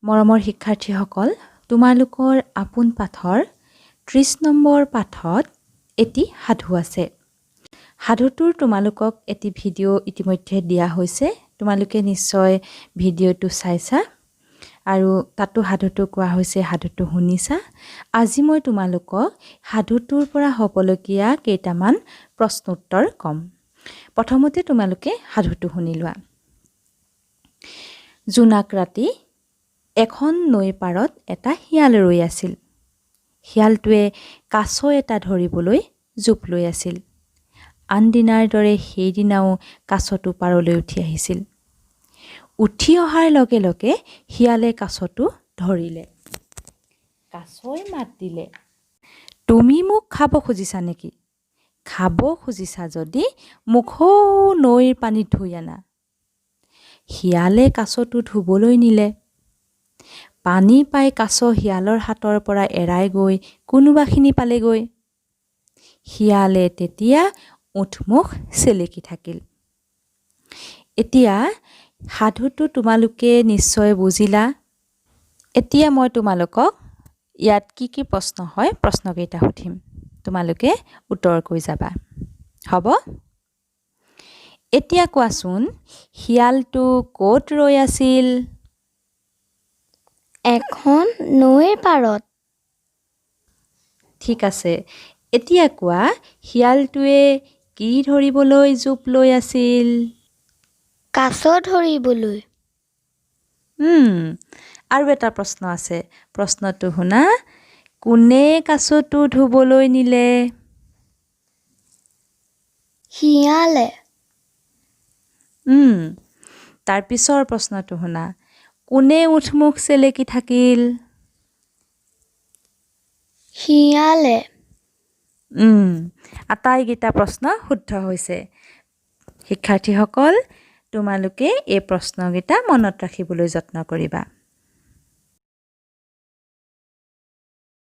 মৰমৰ শিক্ষাৰ্থীসকল, তোমালোকৰ আপোন পাঠৰ 30 নম্বৰ পাঠত এটি সাধু আছে। সাধুটোৰ তোমালোকক এটি ভিডিঅ' ইতিমধ্যে দিয়া হৈছে। তোমালোকে নিশ্চয় ভিডিঅ'টো চাইছা আৰু তাতো সাধুটো কোৱা হৈছে, সাধুটো শুনিছা। আজি মই তোমালোকক সাধুটোৰ পৰা হ'বলগীয়া কেইটামান প্ৰশ্নোত্তৰ ক'ম। প্ৰথমতে তোমালোকে সাধুটো শুনি লোৱা। জোনাক ৰাতি এখন নৈৰ পাৰত এটা শিয়াল ৰৈ আছিল। শিয়ালটোৱে কাছ এটা ধৰিবলৈ জোপ লৈ আছিল। আনদিনাৰ দৰে সেইদিনাও কাছটো পাৰলৈ উঠি আহিছিল। উঠি অহাৰ লগে লগে শিয়ালে কাছটো ধৰিলে। কাছই মাত দিলে, "তুমি মোক খাব খুজিছা নেকি? খাব খুজিছা যদি মোক সৌ নৈৰ পানীত ধুই আনা।" শিয়ালে কাছটো ধুবলৈ নিলে। পানী পাই কাছ শিয়ালৰ হাতৰ পৰা এৰাই গৈ কোনোবাখিনি পালেগৈ। শিয়ালে তেতিয়া ওঁঠমুখ চেলেকি থাকিল। এতিয়া সাধুটো তোমালোকে নিশ্চয় বুজিলা। এতিয়া মই তোমালোকক ইয়াত কি কি প্ৰশ্ন হয়, প্ৰশ্নকেইটা সুধিম। তোমালোকে উত্তৰ কৈ যাবা, হ'ব? এতিয়া কোৱাচোন, শিয়ালটো ক'ত ৰৈ আছিল? এখন নৈৰ পাৰত। ঠিক আছে। এতিয়া কোৱা, শিয়ালটোৱে কি ধৰিবলৈ জোপ লৈ আছিল? কাছ ধৰিবলৈ। আৰু এটা প্ৰশ্ন আছে। প্ৰশ্নটো শুনা, কোনে কাছটো ধুবলৈ নিলে? শিয়ালে। তাৰ পিছৰ প্ৰশ্নটো শুনা, কোনে ওঁঠমুখ চেলেকি থাকিল? শিয়ালে। আটাইকেইটা প্ৰশ্ন শুদ্ধ হৈছে। শিক্ষাৰ্থীসকল, তোমালোকে এই প্ৰশ্নকেইটা মনত ৰাখিবলৈ যত্ন কৰিবা।